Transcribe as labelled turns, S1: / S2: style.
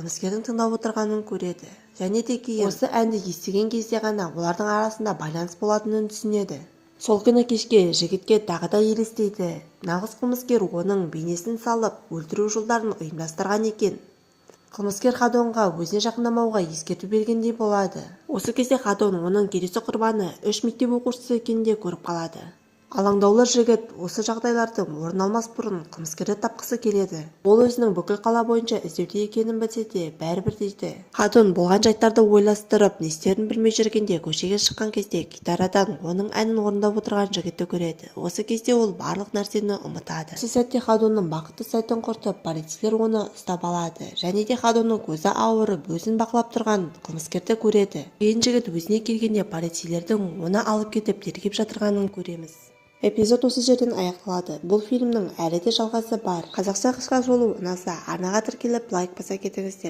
S1: қылмыскердің тыңдап отырғанын көреді. Және де кейін осы әнді естіген кезде ғана олардың арасында байланыс болатынын түсінеді. Сол күні кешке жігітке тағы да елестейді. Нағыз қылмыскер оның бейнесін салып, өлтіру жолдарын ұйымдастырған екен. Қылмыскер Хадонға өзіне жақындамауға ескерту бергендей болады. Осы кезде Хадон оның келесі құрбаны үш мектеп оқушысы екенін де көріп қалады. Алаңдаулы жігіт осы жағдайлардың орын алмас бұрын қылмыскерді тапқысы келеді. Ол өзінің бүкіл қала бойынша іздеуде екенін білсе де, бәрібір дейді. Хадон болған жайттарды ойластырып, не істерін білмей жүргенде, көшеге шыққан кезде гитарадан оның әнін орындап отырған жігітті көреді. Осы кезде ол барлық нәрсені ұмытады. Осы сәтте Хадонның бақытты сәтін құртып, полицейлер оны ұстап алады. Және де Хадонның көзі ауырып, өзін бақылап тұрған қылмыскерді көреді. Кейін жігіт өзіне келгенде, полицейлердің оны алып кетіп, тергеп жатырғанын көреміз. Эпизод осы жерден аяқталады. Бұл фильмнің әлі де жалғасы бар. Қазақша қысқа шолу ұнаса, арнаға тіркеліп, лайк баса кетіңіздер.